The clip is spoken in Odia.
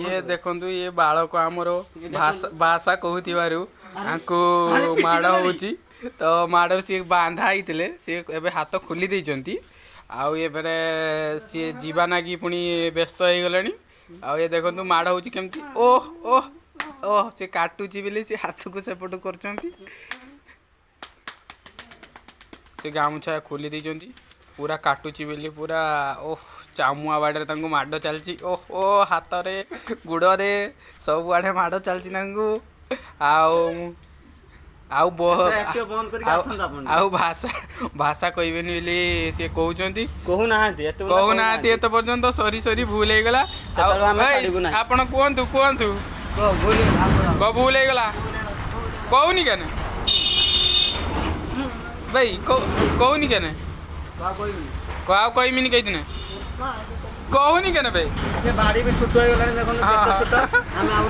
ଇଏ ଦେଖନ୍ତୁ, ଇଏ ବାଳକ ଆମର ଭାଷା ଭାଷା କହୁଥିବାରୁ ଆଙ୍କୁ ମାଡ଼ ହଉଛି। ତ ମାଡ଼ରେ ସିଏ ବାନ୍ଧା ହେଇଥିଲେ, ସିଏ ଏବେ ହାତ ଖୋଲି ଦେଇଛନ୍ତି। ଆଉ ଏବେ ସିଏ ଯିବା ନାଗି ପୁଣି ବ୍ୟସ୍ତ ହେଇଗଲେଣି। ଆଉ ଏ ଦେଖନ୍ତୁ, ମାଡ଼ ହଉଛି କେମିତି। ଓହ ଓହ ଓହ, ସେ କାଟୁଛି ବୋଲି ସେ ହାତକୁ ସେପଟୁ କରୁଛନ୍ତି। ସେ ଗାମୁଛା ଖୋଲି ଦେଇଛନ୍ତି, ପୁରା କାଟୁଛି ବୋଲି ପୁରା। ଓହ, ଚାମୁଆ ବାଡ଼ରେ ତାଙ୍କୁ ମାଡ଼ ଚାଲିଛି। ଓହ ଓ, ହାତରେ, ଗୋଡ଼ରେ, ସବୁଆଡ଼େ ମାଡ଼ ଚାଲିଛି ତାଙ୍କୁ। ଆଉ ଆଉ ବନ୍ଦ କରିକି ଆଉ ଆସନ୍ତୁ ଆପଣ। ଆଉ ଭାଷା ଭାଷା କହିବେନି ବୋଲି ସିଏ କହୁଛନ୍ତି। କହୁନାହାନ୍ତି ଏତେ। କହୁନାହାନ୍ତି ଏତେ ପର୍ଯ୍ୟନ୍ତ। ସରି ସରି, ଭୁଲ ହେଇଗଲା। ଆଉ ସେତେବେଳେ ଆମେ ଏଇ, ଛାଡ଼ିବୁ ନାହିଁ। ଆପଣ କୁହନ୍ତୁ, କୁହନ୍ତୁ। କହ, ଭୁଲ ହେଇଗଲା କହୁନି କେନେ ଭାଇ? କହୁନି କେନେ? ଆଉ କହିମିନି କେଇଦିନେ? କହୁନି କେନେ ଭାଇ? ସେ ବାଡ଼ି ବି ଛୋଟ ହେଇଗଲାଣି ଦେଖନ୍ତୁ। କେତେ ଛୋଟ। ଆମେ ଆଉ